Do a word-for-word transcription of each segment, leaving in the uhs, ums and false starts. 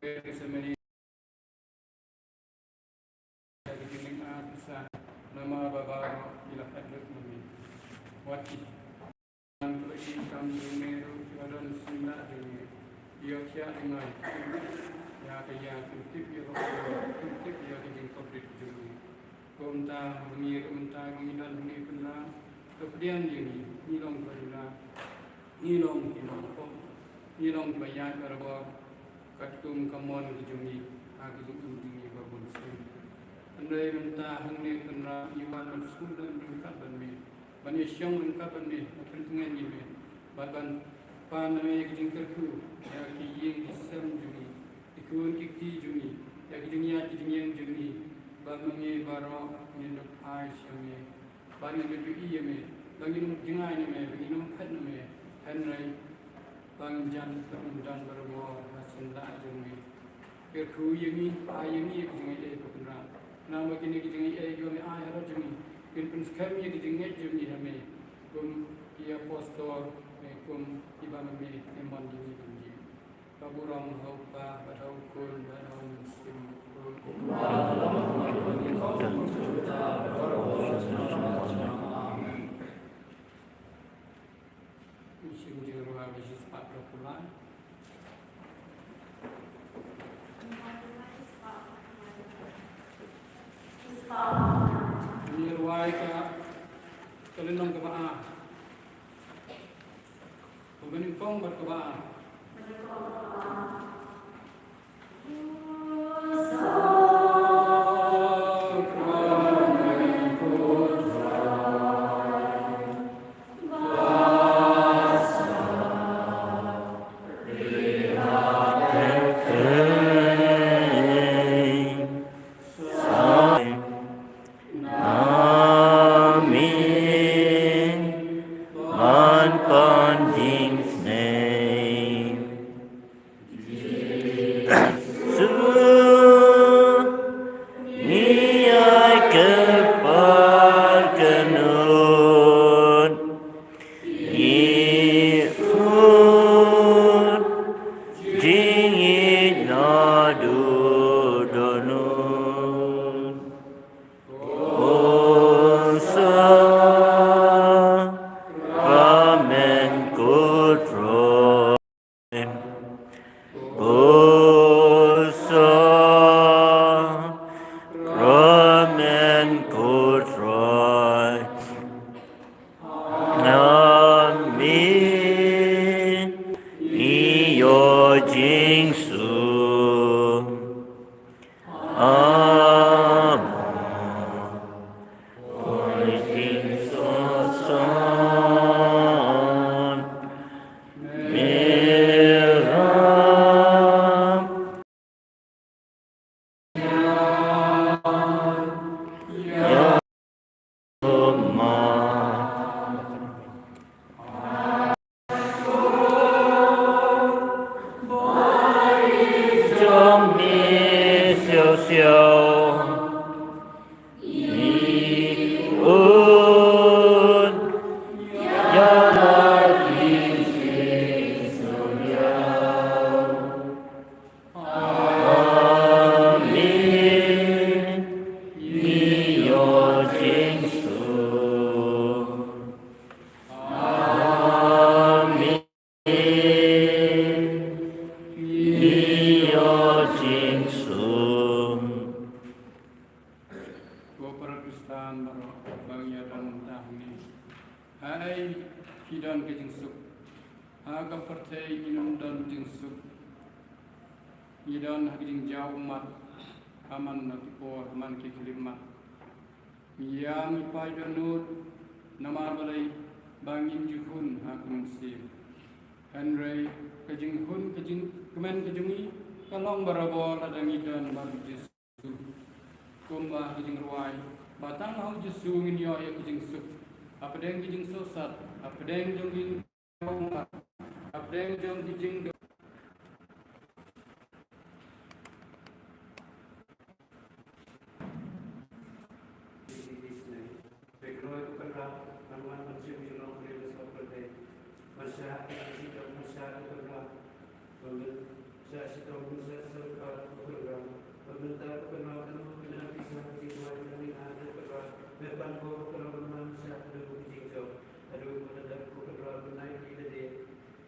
Gethsemane, ïa ki jingïaid pisa, namar ba baroh ki la phet lut na me. Wat ki Ngan kyrpad ïa ka kam jong me ruh, ïa ka don syndah jong me. Ïa ka jingngeit, ïa ka ïa, kin tip ïa ka, kin tip ïa ka jingkordit jong me. Kumta, ngi ruh mynta ngi don hangne Kynrad, to pdiang ïa ngi, ngi long Kynrad, ngi long ki nongpop, ngi long kiba ïaid barabor, katkum ka mon ka jong ngi, ha ka jingim jong ngi ba bun sien. Hynrei mynta hangne Kynrad, ngi wan ban sngewdon ryngkat bad me. Ban ïashong ryngkat bad me, ban pyntngen ïa me, bad ban pan na me ïa ki jingkyrkhu, ïa ki ïing ki sem jong ngi, ki khun ki kti jong ngi, ïa ki jingïaid ki jingïeng jong ngi, bad ma ngi baroh ngin ïoh ai sha me, bad ngin ïoh ïohi ïa me, ba ngin ym jngai na me, ba ngin ym phet na me, hynrei ba ngin jan, ba ngin jan barabor ha syndah jong me. Kyrkhu ïa ngi, ai ïa ngi ïa ki jingaiei, ko Kynrad. Namar ba kine ki jingaiei kiba me ai halor jong ngi kin pynskhem ïa ki jingngeit jong ngi ha me, kum ki apostol, eh, kum kiba ma me, me mon ïa ngi kum jong ngi. Ka burom ha u Kpa bad ha u Khun bad ha u Mynsiem Bakhuid. Amen. Shisien jingïaroh ba shispah phew lai. Ngi ïaroh ka, ka lynnong kaba ar. Kaba nyngkong bad kaba ar. Amen. Ban pan jingsneng. Jisu, ngi ai kyrpad kynnoh. Ngi khot jingïeit naduh dohnud. Ko Sakramen ko Trai. Ko Sakramen ko Trai. Amen. Ngi ïoh jingsuk. Amen. Oi, jingsuk san. Mira. tweed Ko para Khristan baroh ba ngi ïa don mynta hangne, ha ei ki don ka jingsuk? Ha ka pyrthei ngim don jingsuk. Ngi don ha ka jingjaw ummat, ha man na ki por, ha man ki khyllipmat. Ngi ïa ngi phai dohnud, namar balei? Ba ngim ju hun ha ka mynsiem. Hynrei ka jinghun, ka jingkmen ka jong ngi ka long barabor lada ngi don bad u Jisu. Kumba ka jingrwai ba tang ha u Jisu ngin ïoh ïa ka jingsuk. Hapdeng ka jingsohsat, hapdeng jong ka jingjaw ummat, hapdeng jong ka jingduk. Sha shitom sha sorkar, ko Kynrad. Bad mynta, ko Kynrad, kano kane ka pisa ka jingduwai kane, ko Kynrad? Me pan ko, ko Kynrad, ban man sha haduh ka jingjop, haduh mynta, ko Kynrad, ban ai ki lade.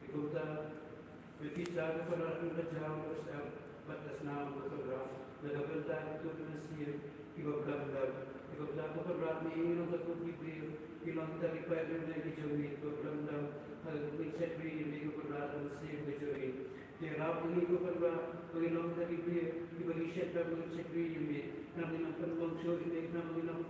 Te kumta, me pisa, ko Kynrad, ban ka jaw ka shyiap bad ka snam, ko Kynrad, na ka bynta kito ki mynsiem kiba blam dam. Te kumta, ko Kynrad, me ïohi ïa kita ki briew, ki long kita ki paid riewngeit ki jong me, kiba blam dam ha ka jingshakri ïa me, ko Kynrad, ha ka mynsiem ka jong me. Te ïarap ïa ngi, ko Kynrad, ba ngin long kita ki briew kiba ngi shet bha, ba ngin shakri ïa me, khnang ba ngin ym pynlong shuh ïa me, khnang ba ngin ym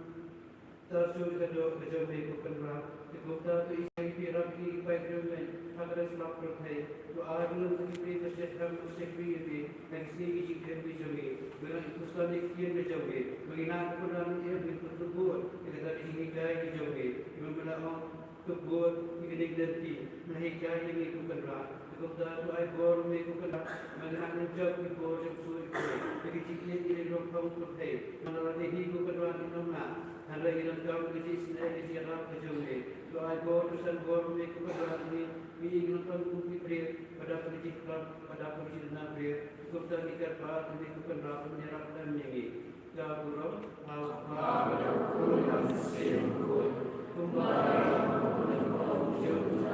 tar shuh ïa ka doh ka jong me, ko Kynrad. Te kumta to ïa ngi, ïarap ïa ngi ki paid riewngeit ha ka roi slap pyrthei. To ai ba ngin long kita ki briew kiba shet bha, ba ngin shakri ïa me ha ki sngi ki jingim ki jong ngi. Ba ngin ïa puson ïa ki ktien ka jong me. Ba ngin ïa, ko Kynrad, ngin ïa, ngin pynkhuid ïa kata ka jinghikai ka jong me. Ba ngin ïa ong, Khublei ïa kane ka lynti, me la hikai ïa ngi, ko Kynrad. Te kumta to ai bor me, ko Kynrad, ba ngin ïa nang jop ki bor jong shuh ïa phi, ïa ki jingïeit, ïa ki jingïeit ruh, ko Kynrad. Namar lada hi, ko Kynrad, ngin ym lah, hynrei ngin donkam ka jingisynei, ka jingïarap ka jong me. To ai bor, to san bor me, ko Kynrad, ïa ngi, ïa ngi, ngin ym long kum ki briew ba dap ka jingkhlaiñ, ba dap ka jingduna briew. Te kumta ngi kyrpad ïa me, ko Kynrad, ba men ïarap lem ïa ngi. Ka burom ha U Kpa bad ha U Khun bad ha U Mynsiem Bakhuid, kumba la long ha u lyngkot u jong u.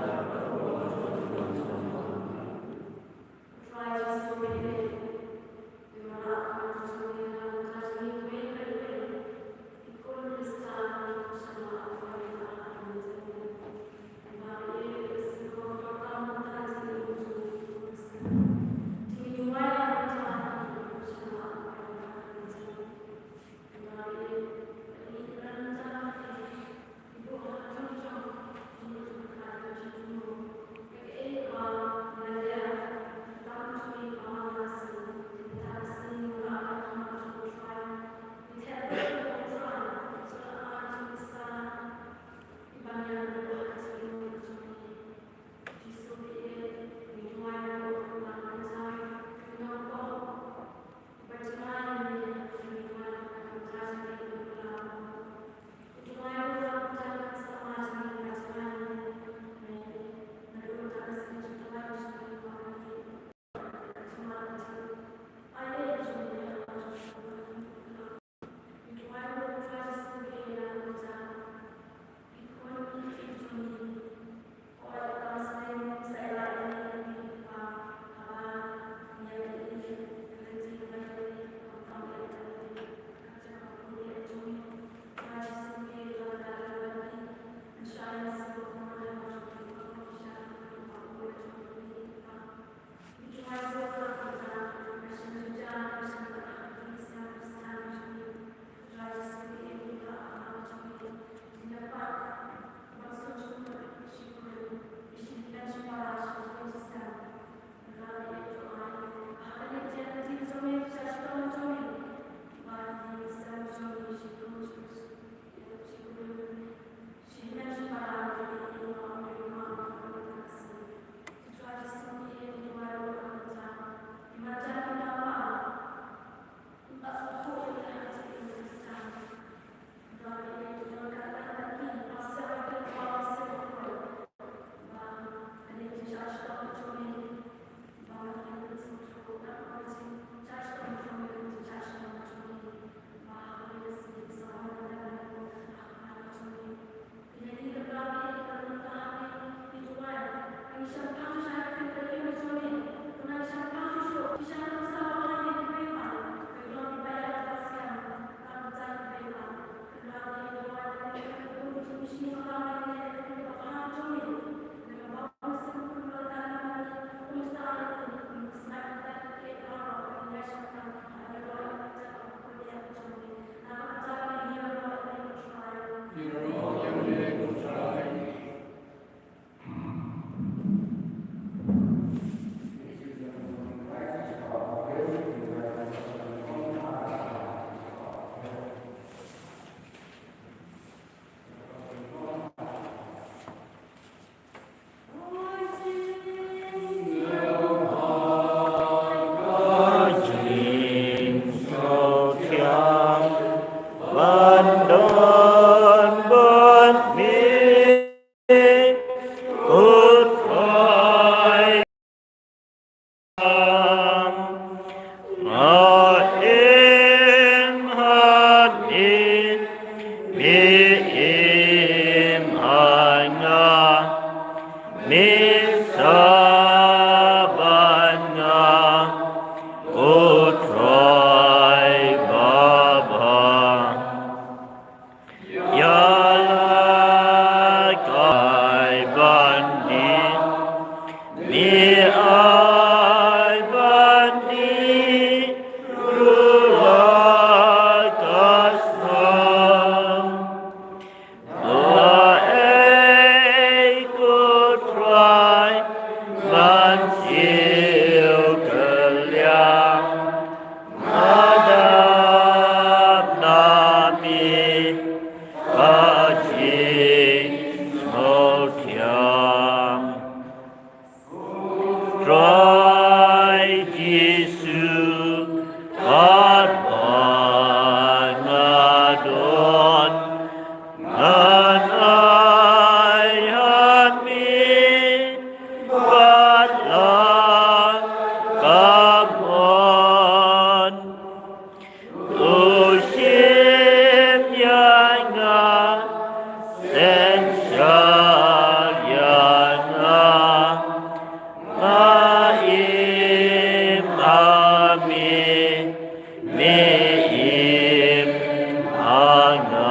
ai ban dih ruh la ka snam. La ei ko Trai ban siew kylliang, nga dap na me ka jingsngewthiang. Trai Jisu, katba nga don, ngan ai ha me bad la ka mon. To shim ïa nga, synshar ïa nga, nga im ha me, me im ha nga.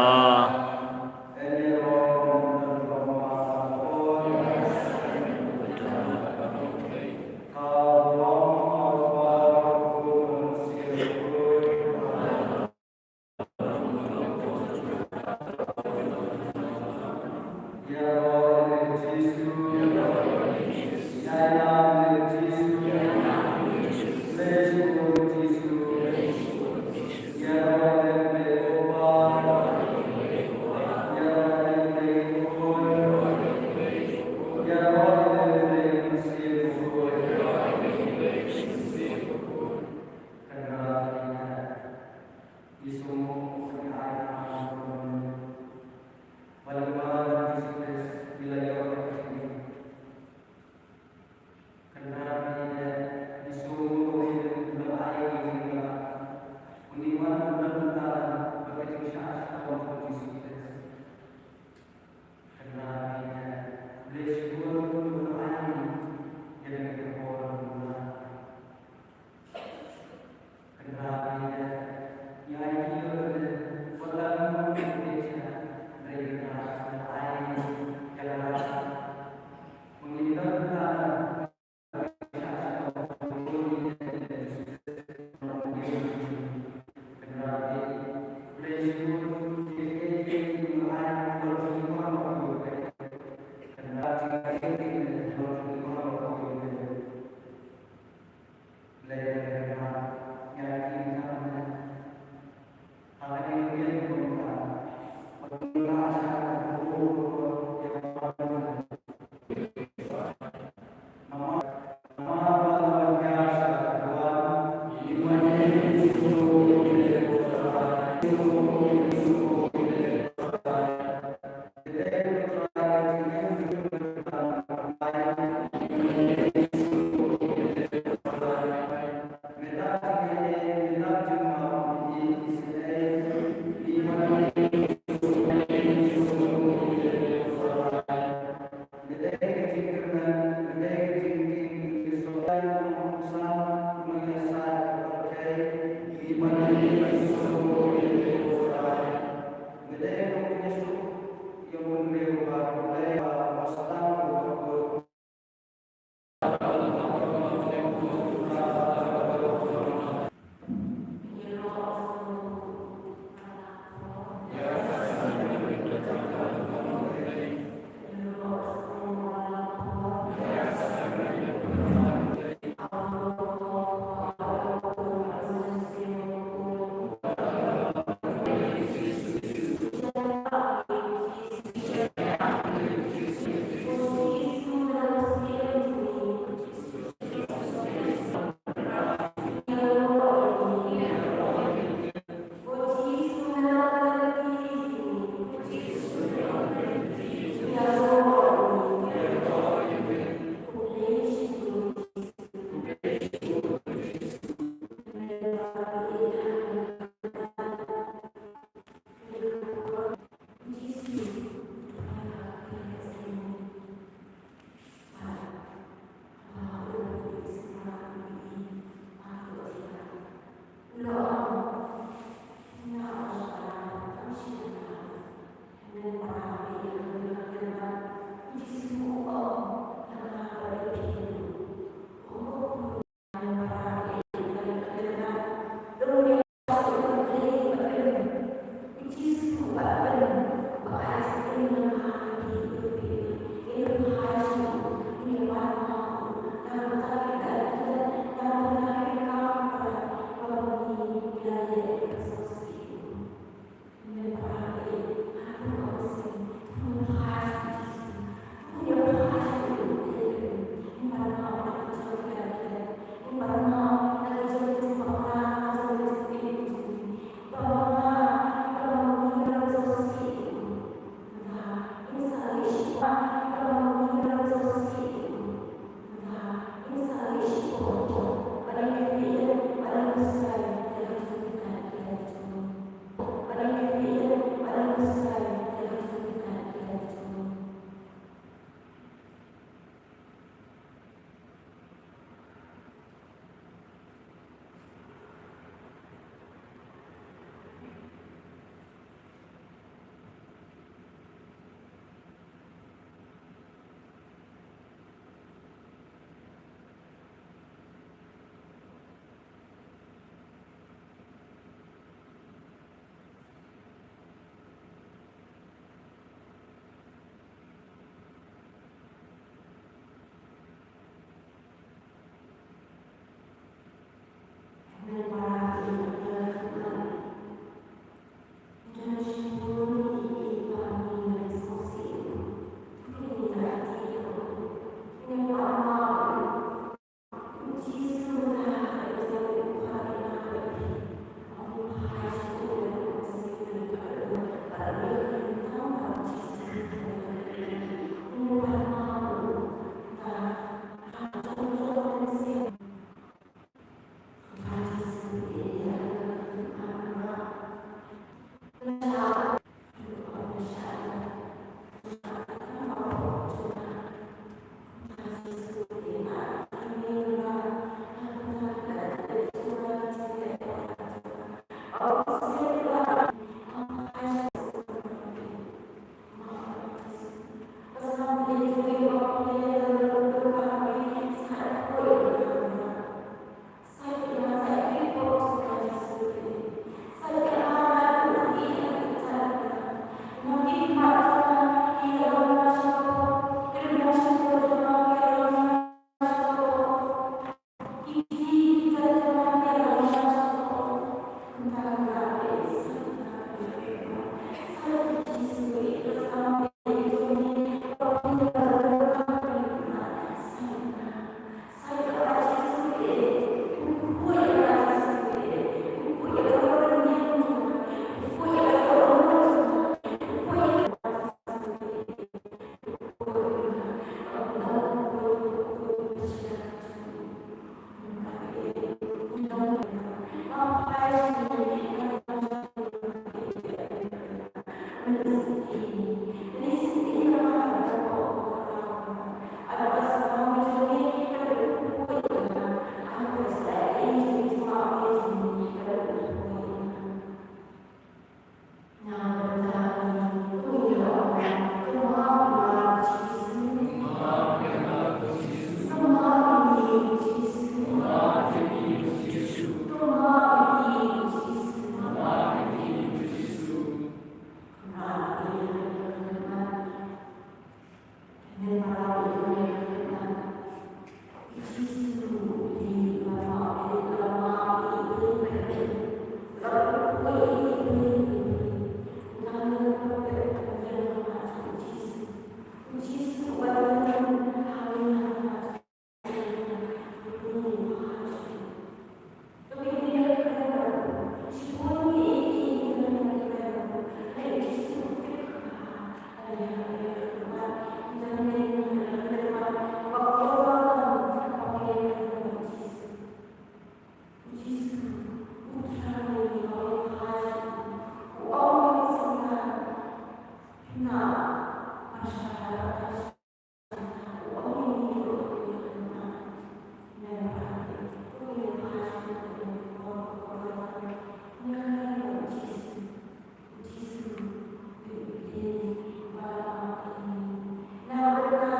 Namar ka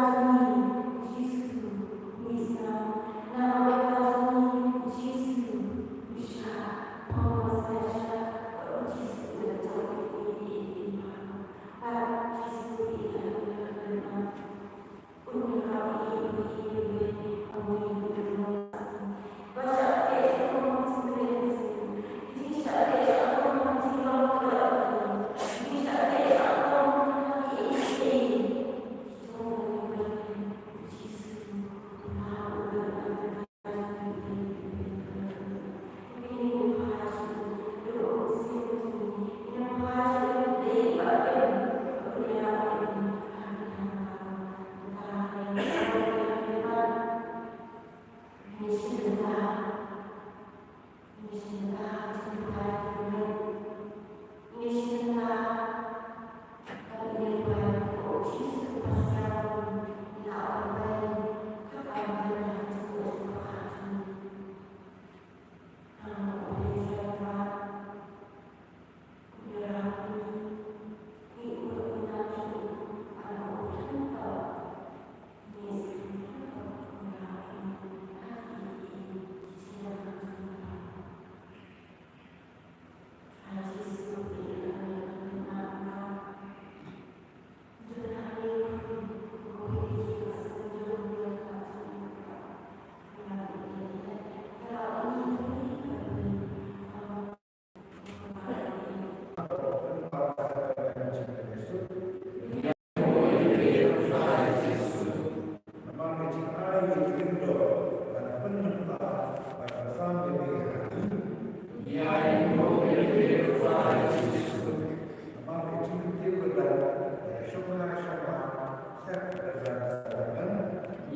jingpha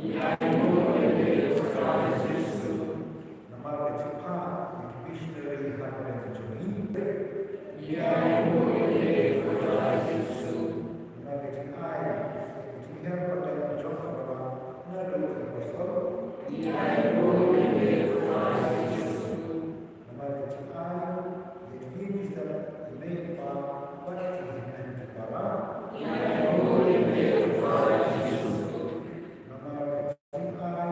ïa ki missionary ha ka liang jong ngi. Ïa ïainguh ïa lade ko Trai Jisu. Namar ka jingai ïa ka jinghiar pateng jong ka Balang naduh ki apostol. Ïa ïainguh ïa lade ko Trai Jisu. Namar ka jingai ïa ki jingïaseng ki mei ki pa bad ki hynmen ki para. Ïa ïainguh ïa lade ko Trai Jisu. Namar ka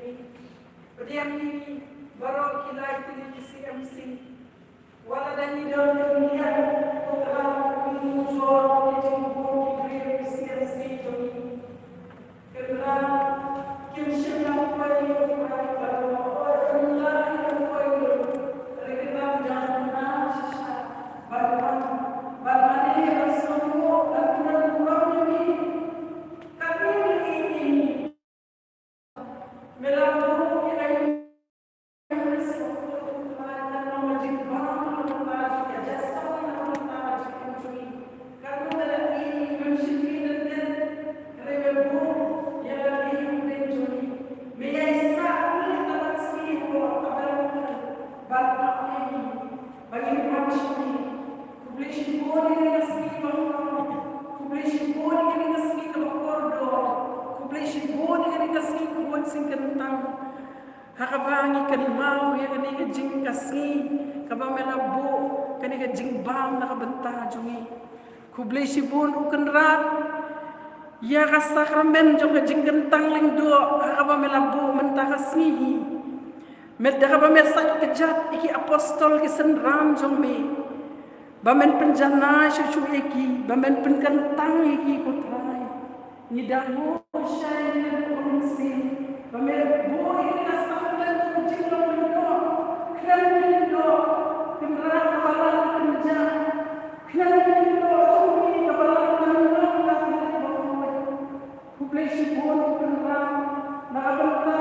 Pdiang ïa ngi baroh ki lai tylli ki C M C. Wat la da ngi don ka ngiat, ko Trai, ngi mutdur ïa ki jingbun ki briew ki C M C jong ngi. Ko Trai, kim shym la poi ïa ngi, ko Trai, ko Trai, kim la poi ïa ngi. Hynrei ko Trai, ngi dang nang shisha ban wan, ban mane, ban sngewthuh, ban pyndonkam ïa ngi. Katne ngi ïeit ïa ngi. Me la buh ïa ka ïing ka sem, ko Trai, ka long ka jingbam na ka bynta jong ka jingim jong ngi. Katno ngi la ïeit ïa ngi, mem shym ïeit lyndet, hynrei me buh ïa ka ïing ka sem jong ngi. Me ïaisah ïa ka ban sngi hapoh ka balang ka khlieh, ban ap ïa ngi. Ba ngin wan sha phi. Khublei shibun ïa kane ka sngi ba khraw. Khublei shibun ïa kane ka sngi kaba kordor. Khublei shibun ïa kane ka sngi kaba shongkyntang. Ha kaba ngi kynmaw ïa kane ka jing ka sngi kaba me la buh kane ka jingbam na ka bynta jong ngi. Khublei shibun, ko Kynrad, ïa ka sakramen jong ka jingkyntang lyngdoh ha kaba me la buh mynta ka sngi hi. Me, da kaba me sait kjat ïa ki apostol, ki synran jong me, ba men pynjanai shuh shuh ïa ki, ba men pynkyntang ïa ki, ko Trai. Ngi dang buh shai ïa ki, ko Mynsiem, ba me buh ïa ka sakramen jong ka jinglong lyngdoh. Khlem ki lyngdoh, Kynrad, ka balang kan jam. Khlem ki lyngdoh jong me, ka balang kan long ka thylliej bakhuid. Khublei shibun, ko Kynrad, na ka bynta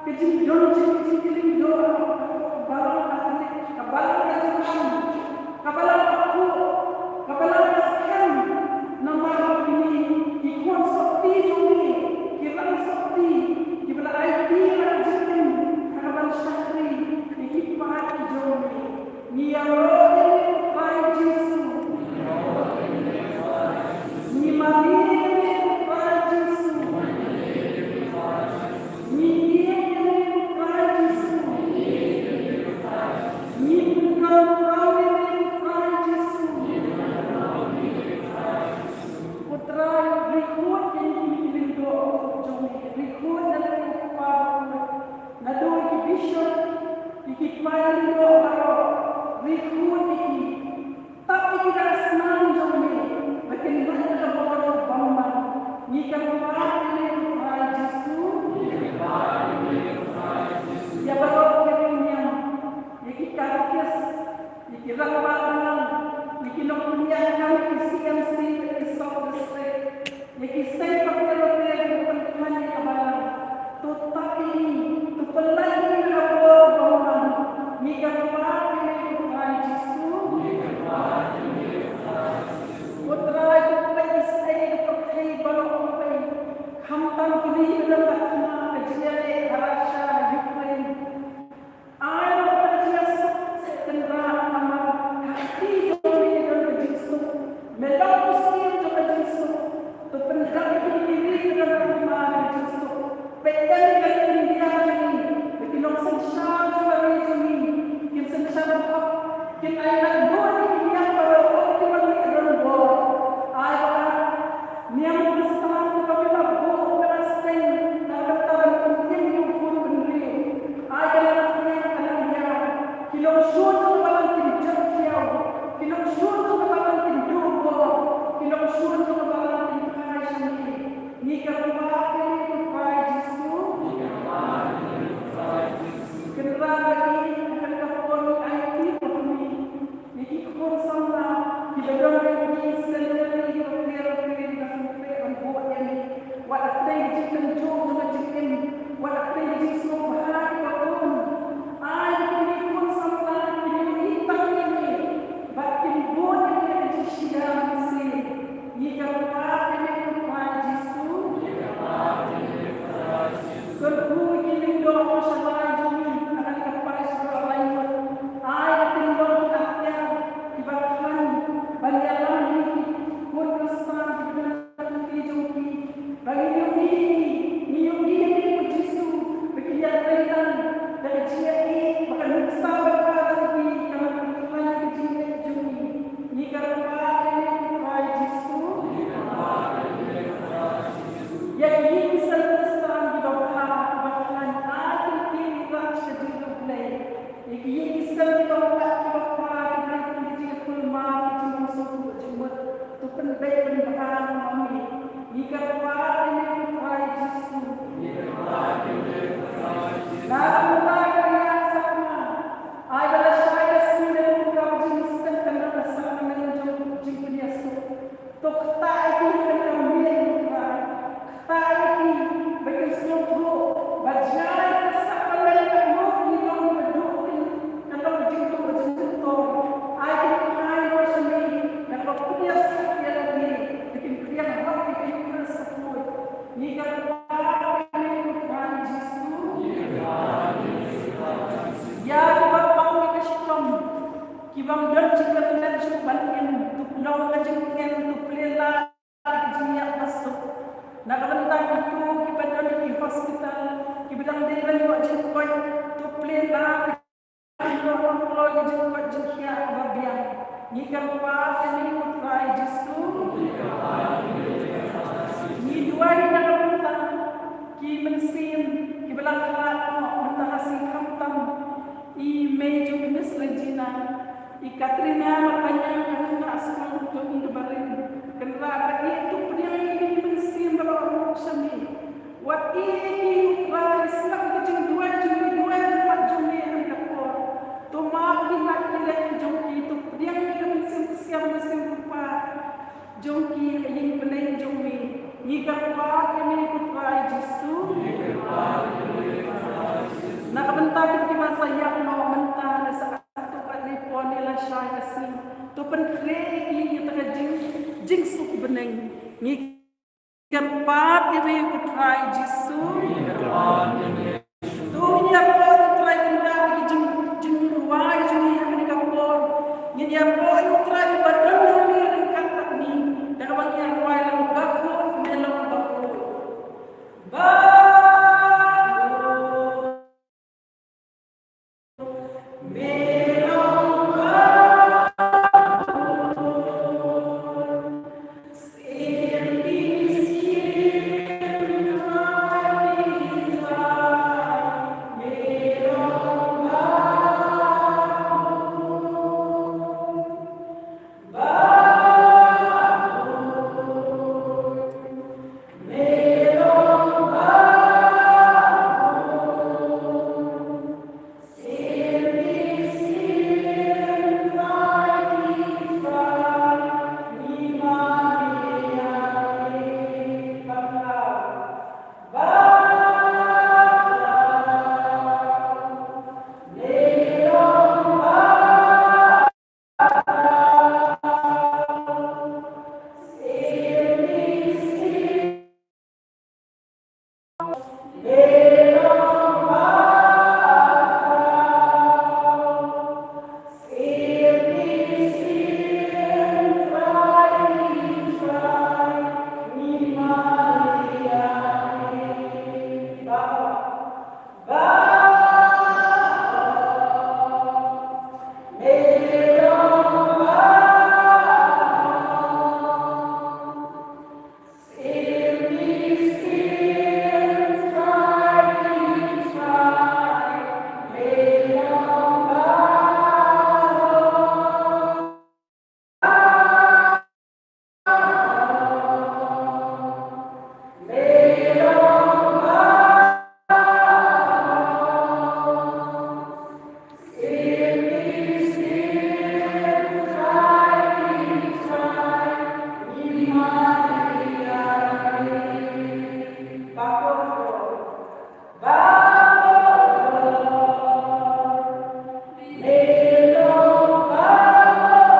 ka jingdon jong ka jingkylli lyngdoh, ka balang ka thylliej, ka balang ka jingkylli, ka balang ka khuid, ka balang ka skhem. Namar kine ki khun sopti jong me, ki rang sopti, kiba la aiti ïa ka jingim ha kaba shakri ïa ki paid ki jong me. Ngi ïaroh ïa me, ko Trai Jisu. Ngi mane ïa me, ko Trai Jisu. Ngi ïeit ïa me, ko Trai Jisu. Ngi pyndonkam ïa me, ko Trai Jisu. Ko Trai, rikhot ïa ngi ki lyngdoh jong me, rikhot ïa ngi, ko Kpa bakhuid. Naduh ïa ki bishop, ïa ki paid lyngdoh baroh, rikhot ïa ki. Tap ïa ki da ka snam jong me, ba kin lait da ka bor bymman. Ngi kyrpad ïa me, ko Trai Jisu. Ïa baroh ki riewniam, ïa ki katekis, ïa ki rangbah balang, ïa ki nongpynïaid kam, ki C M C, ïa ki sub district, ïa ki seng party lottery kiba pynkhlaiñ ïa ka balang. To tap ïa ngi, to pynlait ïa ngi da ka bor bymman. Ngi kyrpad ïa me, ko Trai Jisu. Ko Trai, to pynlait ïa ngi da ka pyrthei baroh kawei. Khamtam kine kiba don ka khmat ka jingïaleh ha Russia, Ukraine. Ai ba ka jingïasuk, Kynrad, namar ha kti jong me ka don ka jingsuk. Me long u syiem jong ka jingsuk. To pyndap ïa kine ki ri kiba don ha khmat ka jingsuk. Peit ïa ka India jong ngi, ba ki nongsynshar jong ka ri jong ngi kin pynbeit pynbha ïa me. Ngi kyrpad ïa me ko Trai Jisu. Na ka bynta ka Rhiang Sakma, ai ba lashai ka sngi ne kum ka jingstad ka na ka sakrament jong jingpynïasuk. To ktah ïa ki ha ka miet, ko Trai. Ktah ïa ki ba kin sngewthuh ba jngai ka sakrament ka mut ngi long ba duk, ka long jingduk jingduk to. Ai ki phai ba shane, ka long pynïasuk ïa lade, ba kin pdiang hok ïa ki kyrsa khuid. Ngi kyrpad ïa me ko Trai Jisu. Ïa kiba pang ïa ka shitom, kiba ym don jingkyrmen shuh ban im, to pynlong ka jingkmen, to plie lad ka jingïap basuk. Na ka bynta kito kiba don ha ki hospital, kiba dang dei ban ïoh jingkoit, to plie lad ka jingkoit, jingkoit jingkhiah kaba biang. Ngi kyrpad ïa me ko Trai Jisu. Ngi duwai na ka bynta ki mynsiem kiba la khlad noh mynta ka sngi, khamtam i mei jong i Miss Regina, i Katrina Marbaniang, ka khynnah skul jong ngi kaba rim. Kynrad ba ïeit, to pdiang ïa ki mynsiem ba la rung sha me. Wat ïeit ïa ki, ko Trai, sngap ïa ka jingduwai jong ngi, duwai ha khmat jong me ha kane ka por. To map ki lad ki leh jong ki, to pdiang ïa ka mynsiem ksiam mynsiem kpa jong ki ha ïing bneng jong me. Ngi kyrpad ïa me ko Trai Jisu. Na ka bynta kito kiba sa ïap noh mynta ne sa katto katne por ne lashai ka sngi, to pynkhreh ïa ki ïa kata ka jing, jingsuk bneng. Ngi kyrpad ïa me ko Trai Jisu. To ngin ïapoh ïa u Trai, kynrad ïa ki jing, jingrwai jong ngi ha kane ka por. Ngin ïapoh ïa u Trai uba don ha ngi ryngkat bad ngi, da kaba ngin ïarwai lang: Bakhuid me long bakhuid. Bakhuid me long bakhuid.